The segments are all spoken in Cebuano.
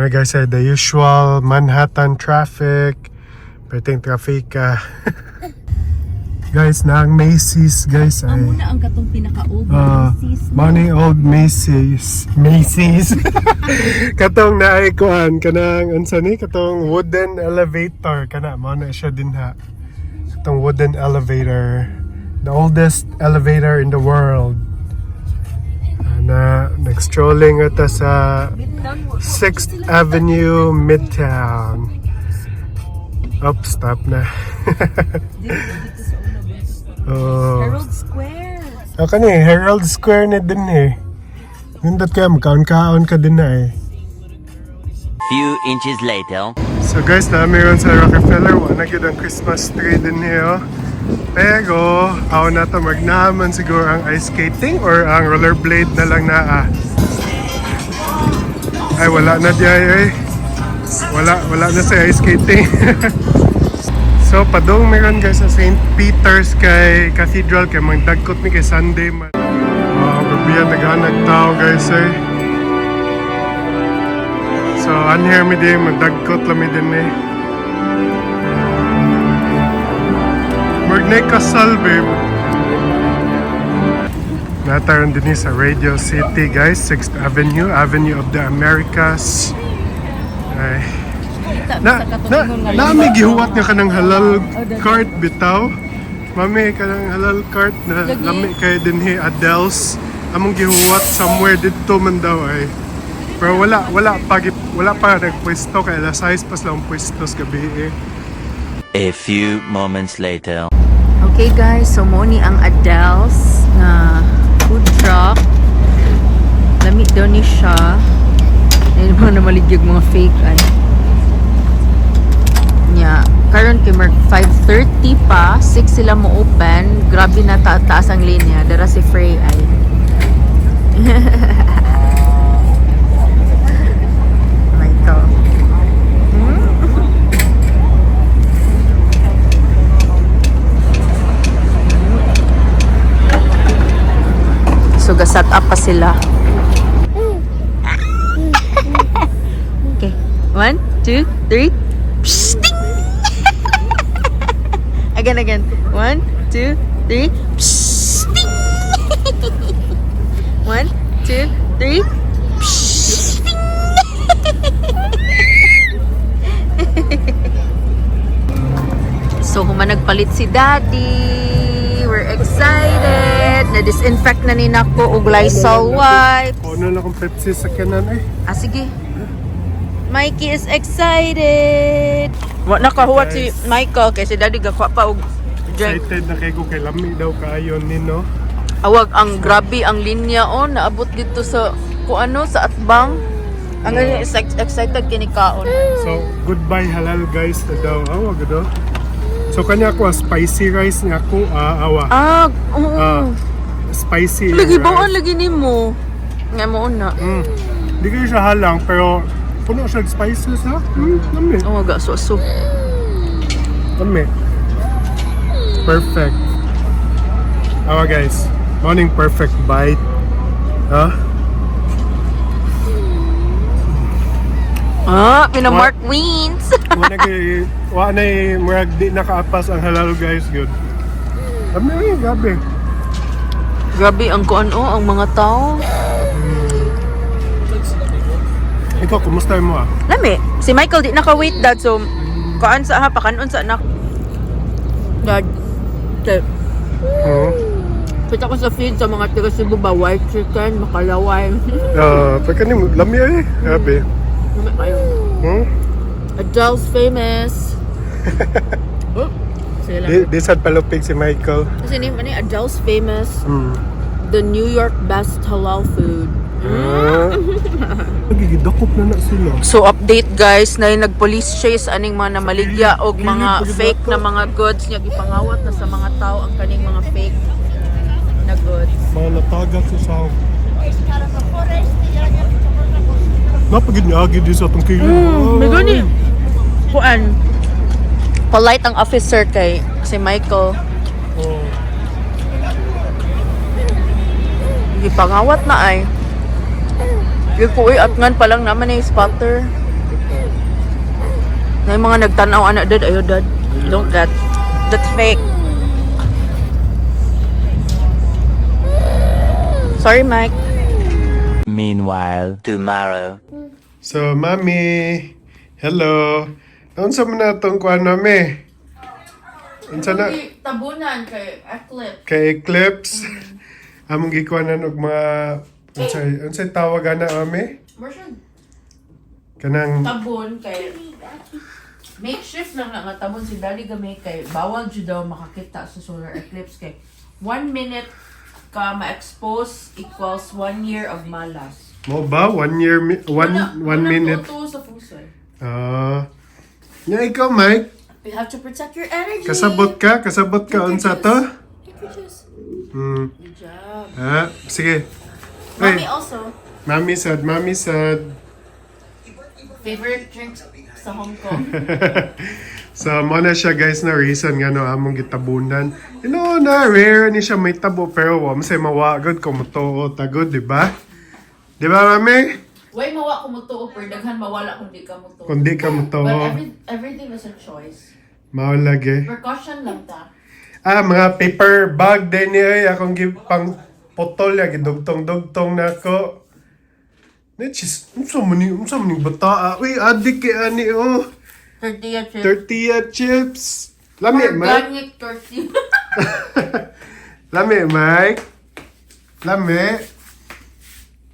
Guys, ay the usual Manhattan traffic. Perting trafika. Guys, na ang Macy's, guys, ay. Amo na ang katong pinaka-old Macy's. Money old Macy's. Macy's. Katong naay kuan kanang unsa ni, katong wooden elevator kana mao na siya din ha. Katong wooden elevator. The oldest elevator in the world. Na nag-strolling ata sa 6th Avenue, Midtown. Oops, stop na. Oh. Herald Square. Ah, kani, Herald Square na din eh. Nindot kaya, magkaon-kaon ka din na eh. Few inches later. So guys, namin ron sa Rockefeller, wala na gyud ang Christmas tree din here. Pero, ako na to, magnaman siguro ang ice skating or ang rollerblade na lang naa. Ay, wala na di ay ay. Wala na sa ice skating. So, padung meron guys sa St. Peter's kay Cathedral kay magdagkot mi kay Sunday man. Oh, grabe yan, naghanag tao guys eh. So, anhere mi din, magdagkot lang mi din eh. Murag kasal, babe. Nataron din eh sa Radio City, guys. 6th Avenue, Avenue of the Americas. Ay. Na, nami gihuwat nga kanang halal cart bitaw. Mami kanang halal cart na lami kay dinhi Adele's. Among gihuwat somewhere didto man daw ay. Pero wala pa nagpwesto kay alas 6 pa sila ang pwesto sa gabi eh. A few moments later. Okay guys, so mo ni ang Adele's na food truck. Lami daw ni siya. Ayun mga namaligyag mga fake ay. Nya, karon kay Mark 5:30 pa, 6 sila mo open. Grabe na taas ang linya. Dara si Frey ay. Michael. So, ga-set up pa sila. Okay. 1, 2, 3. Psst! Ding! Again, again. 1, 2, 3. Psst! Ding! 1, 2, 3. Psst! Ding! So, human nagpalit si Daddy. We're excited. Na-disinfect na ni nako og Lysol wipes. Kuno na akong Pepsi sa kanan eh. Ah, sige. Mikey is excited. Wa nakahuwat si Michael kay si Daddy gakuha pa og drink. Excited na kay ko kay lami daw kaayo ni no. Awag ang grabe ang linya oh naabot dito sa kung ano sa atbang. Ang excited kini kaon. So, goodbye halal guys na daw. Awa gud. So kanya ako spicy rice nga ako awa. Ah, oo. Spicy Lagi rice. bawon lagi nimo. Nga mo una. Di kayo siya halang pero puno siya og spices ha. Lami. Oh, ga so so. Lami. Perfect. Awa guys. Morning perfect bite. Ha? Ah, pina Mark wins. Wa na kay wa na murag di nakaapas ang halal guys good. Lami eh, grabe. Grabe ang kuan oh, ang mga tao. Ikaw, kumusta mo ah? Lami, si Michael di naka-wait dad so kuan sa ha pakanon sa anak. Dad. Okay. Oo. Kita ko sa feed sa mga taga Cebu ba, white chicken, makalaway. Ah, pagka ni lami eh. Grabe. Lami kayo. Adele's famous. Oh, sige lang. Di sad palupig si Michael. Kasi name ano yun? Adele's famous. The New York best halal food. Ah. Nagigidakop na na sila. So update guys, na yung nag-police chase aning mga namaligya og mga Gilid, fake na mga goods niya gipangawat na sa mga tao ang kaning mga fake na goods. Mga natagat sa sahog. Napagid niya agi di sa atong kilid. May gani. Kuan. Polite ang officer kay si Michael. Oh. Gipangawat na ay. Di ko uy, atngan pa lang naman eh, spotter. Na yung mga nagtanaw ana, Dad, ayo, Dad. Don't that. That's fake. Sorry, Mike. Meanwhile, tomorrow. So, Mami, hello. Unsa man na tong kuan, Mami? Unsa na? Tabunan kay Eclipse. Kay Eclipse. Among gikuanan og mga unsay tawag ana, Mami? Kanang Tabon kay makeshift lang na nga tabon si Dali gamay kay bawal jud daw makakita sa solar eclipse kay 1 minute ka ma-expose equals 1 year of malas. Mo ba one year one one minute. Wala sa fusoy. Ah. Nya ikaw, Mike, You have to protect your energy. kasabot ka? Kasabot ka unsa to? Good job. Ah, sige. Mommy Ay, also, Mami sad, Mami sad. Favorite drinks sa Hong Kong. So, mo na siya, guys, na reason nga no among gitabunan. Na rare ni siya may tabo pero wa man say mawagod kung mutuo tagod, di ba? Di ba, Mami? Way mawa kung mutuo pero daghan mawala kung di ka mutuo. Kung di ka mutuo, But everything is a choice. Mao lagi. Precaution lang ta. Ah, mga paper bag din niya ay akong pang putol ya gidugtong-dugtong na ako. Nechis, unsa man ni bata? Ah? Uy, adik kay ani oh. Tortilla chips. Tortilla chips. Lami, Mike. Organic tortilla. Lami, Mike. Lami.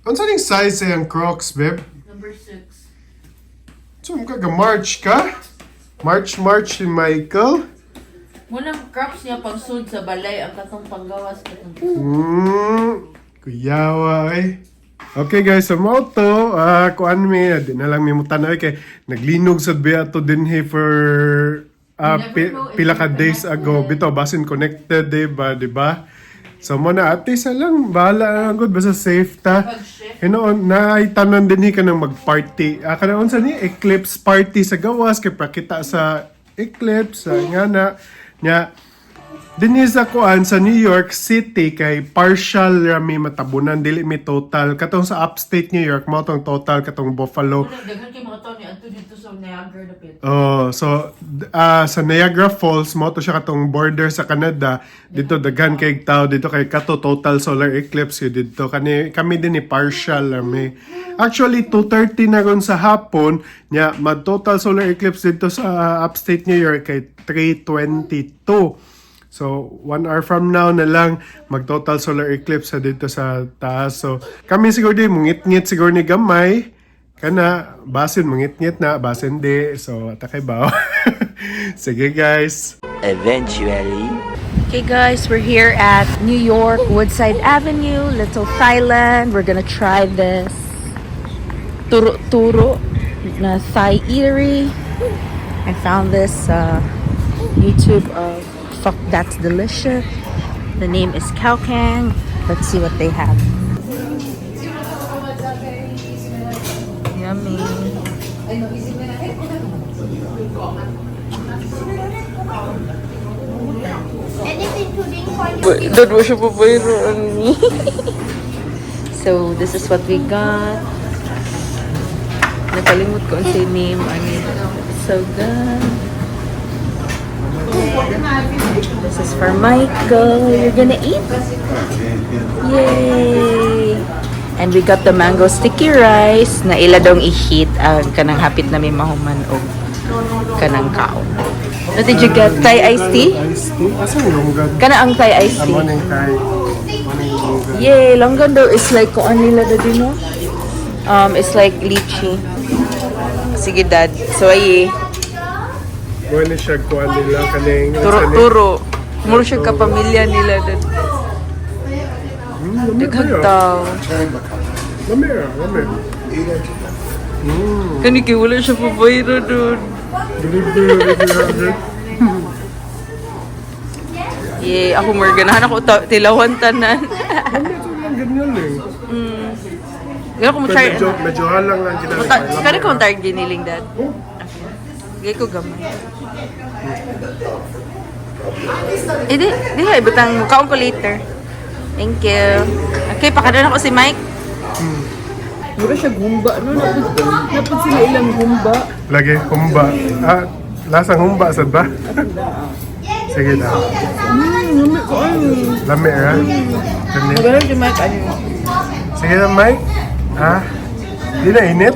Unsa ning size sa iyang Crocs, babe? Number 6. So, ka ga-march ka? March, march si Michael. Munang crops niya pagsud sa balay ang katong panggawas katong. Kuyawa eh. Okay guys, so mao to, kuan mi, di na lang mi mutanaw kay naglinog sad biya to dinhi for You never know if pila ka you're days ago. connected. Bitaw basin connected di ba, di ba? So mo na ate sa lang bahala na gud basta safe ta. Pag-shift. Hinoon na ay tanan dinhi ka nang mag-party. Ah, kana unsa ni eclipse party sa gawas kay pakita sa eclipse sa nga na nya. Dinhi sa kuan sa New York City kay partial ra mi matabunan, dili mi total. Katong sa upstate New York mao tong total katong Buffalo. Munang daghan kay mga tao ni adto dito sa Niagara dapit. Oh, so sa Niagara Falls mao to siya katong border sa Canada. Dito daghan kay tao dito kay kato total solar eclipse yun dito. Kani kami din ni partial ra mi. Actually 2:30 na ron sa hapon nya mag total solar eclipse dito sa upstate New York kay 3:22. So, 1 hour from now na lang, mag-total solar eclipse sa dito sa taas. So, kami siguro di, mungit-ngit siguro ni gamay. Kana, basin, mungit-ngit na, basin di. So, atakay ba? Sige, guys. Eventually. Okay guys, we're here at New York, Woodside Avenue, Little Thailand. We're gonna try this Turo Turo na Thai eatery. I found this YouTube of Fuck That's Delicious. The name is Khao Kang. Let's see what they have. Yummy. Anything to drink for you? Dad, mo siya pabayroon. So, this is what we got. Nakalimot ko ang say name. I mean, it's so good. This is for Michael. You're gonna eat? Yay! And we got the mango sticky rice na ila dong i-heat ang kanang hapit na may mahuman og kanang kaon. What did you get? Thai iced tea? Iced tea? Asa yung longgan? Kana ang Thai iced Amo tea. ning Thai. Amo ning longgan. Yay! Longgan daw is like kung ano nila dadi, no? It's like lychee. Sige, Dad. So, ay, Buwan ni siya kuan nila kaning Turo-turo. Muro siya kapamilya nila, Dad. Daghang tao. Lami ah, lami. Kani kay wala siya pabayro doon. Delivery, delivery. Yay! Ako Morgan. Ako tilawan tanan. Lami ito lang ganyan eh. Gano ko mo try. Medyo, medyo halang lang ginagawa. Kani ko mo try giniling, Dad? Okay. Gay ko gamay. Eh, di, di, ay, butang kaon ko later. Thank you. Okay, pakadon ako si Mike. Mura siya humba. No, napod sila ilang humba. Lagi, humba. Ah, lasang humba, sad ba? Sige na. Lami ko ay. Lami, ha? Kani. Magalang si Mike, ano? Sige na, Mike. Ha? Di na init?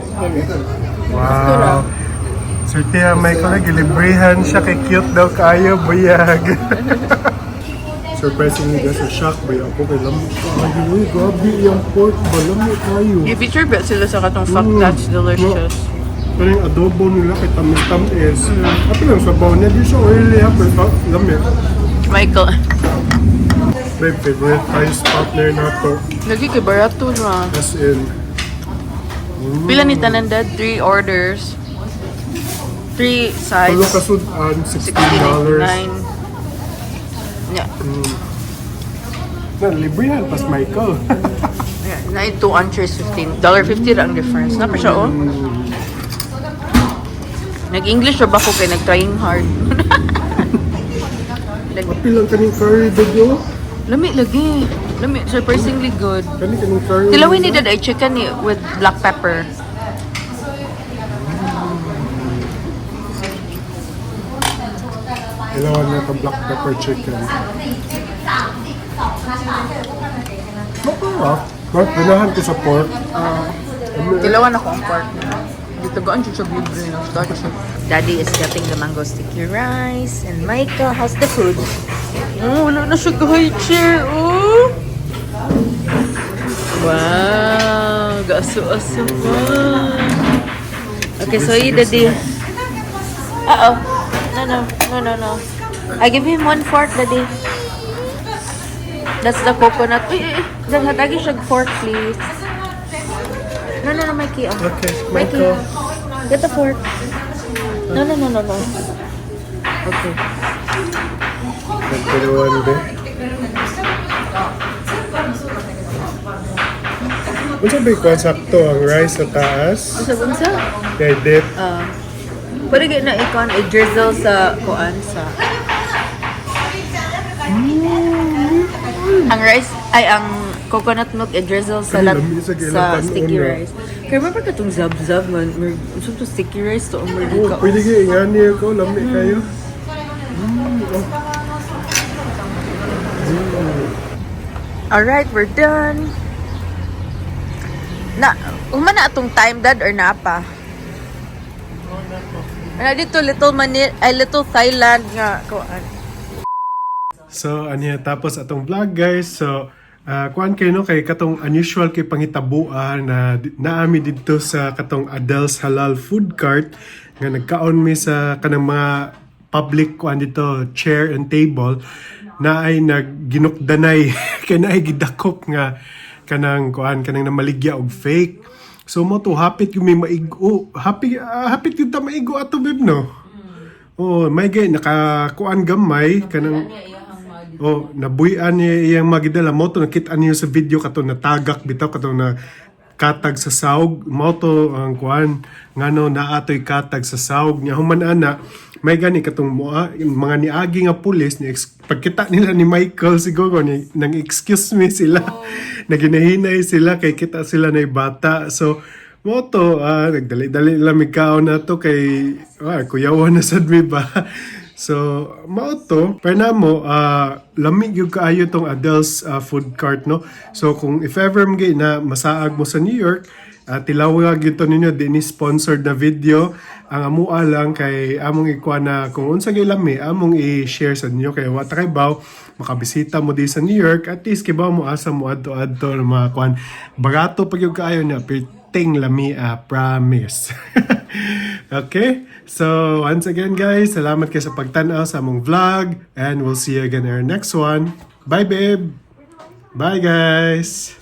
Wow. Swerte ha, Michael. Gilibrehan siya kay cute daw kayo, buyag. Surprisingly, guys, na-shock ba ako kay lami kayo. Uy, grabe yung pork ba? Lami kayo. I-feature ba sila sa katong "Fuck, that's delicious." Pero yung adobo nila kay tamis-tamis. Ato yung sabaw niya, di siya oily ha, pero lami. Michael. My favorite Thai spot na yun ato. Lagi kay barato na. As in, Pila ni tanan, Dad? Three orders. Three sides. tulo kasudan, $16. $16.99. Yeah. Na, libre yan, pas Michael. Yeah. Nine two entrees, 15. $1.50 ang difference. Na pa siya, oh. Nag-English ra ba ko kay nag-trying hard? Apil lang kaning curry, baby, oh. Lami lagi. Lami, surprisingly good. Kani kaning curry. Tilawin ni Dad ay chicken ni with black pepper. Kailangan na itong black pepper chicken. Masarap. Mark, ganahan ko sa pork. Tilawan ako ang pork. Dito gaan siya libre ng starch. Daddy is getting the mango sticky rice and Michael has the food. Oh, wala na siya high chair. Oh. Wow, gaso-aso pa. Okay, so you, Daddy. Uh-oh. No. I give him one fork, Daddy. That's the coconut. Uy, uy, uy. Dad, hatagi siya fork, please. No, Mikey. Oh. Okay, Mikey, Michael. get the fork. No. Okay. Nagpiluan ba? Unsa ba yung sakto ang rice sa taas? Unsa, unsa? Kay dip. Ah. Pwede kayo na ikon, i-drizzle sa kuan sa... Ang rice, ay ang coconut milk i-drizzle sa Ay, lat, lami sa sa kailang sticky tanon, ah. rice. Kaya remember ka itong zab-zab man, mer, unsa to sticky rice to mer Oh, ka. pwede kayo ingani ko, lami kayo. Oh. All right, we're done. Na, human na atong time, Dad, or na pa? Na dito Little Manila, ay Little Thailand nga kuan. So, aniya tapos atong vlog, guys. So, kuan kayo no kay katong unusual kay pangitabuan na naami didto sa katong Adel's Halal Food Cart nga nagkaon mi sa kanang mga public kuan dito chair and table na ay nagginukdanay kay naay gidakop nga kanang kuan kanang namaligya og fake. So mo to hapit yung may maigo. Happy hapit yung ta maigo ato, babe, no. Oh, may gay nakakuan gamay kanang. Oh, nabuy-an niya iyang magidala mo to nakita niyo sa video kato natagak bitaw kato na katag sa saog mo to ang kuan ngano naatoy katag sa saog niya. Human ana may gani katong mua, mga niagi nga pulis ni pagkita nila ni Michael siguro ni nang excuse me sila naginahinay sila kay kita sila na bata. So mo to nagdali-dali lang mig kaon na to kay kuyawan na sad mi ba. So, mao to, pero namo, lami gyud kaayo tong Adel's food cart, no? So, kung if ever mga na masaag mo sa New York, tilawag gyud to ninyo, di ni sponsored na video. Ang amua lang kay among ikuha na kung unsa gyud lami, among i-share sa ninyo kay wa ta kay baw makabisita mo di sa New York, at least kibaw mo asa mo adto-adto ng mga kuan. Barato pa gyud kaayo na, ting lami, promise. Okay? So, once again guys, salamat kayo sa pagtanaw sa among vlog and we'll see you again in our next one. Bye, babe! Bye, guys!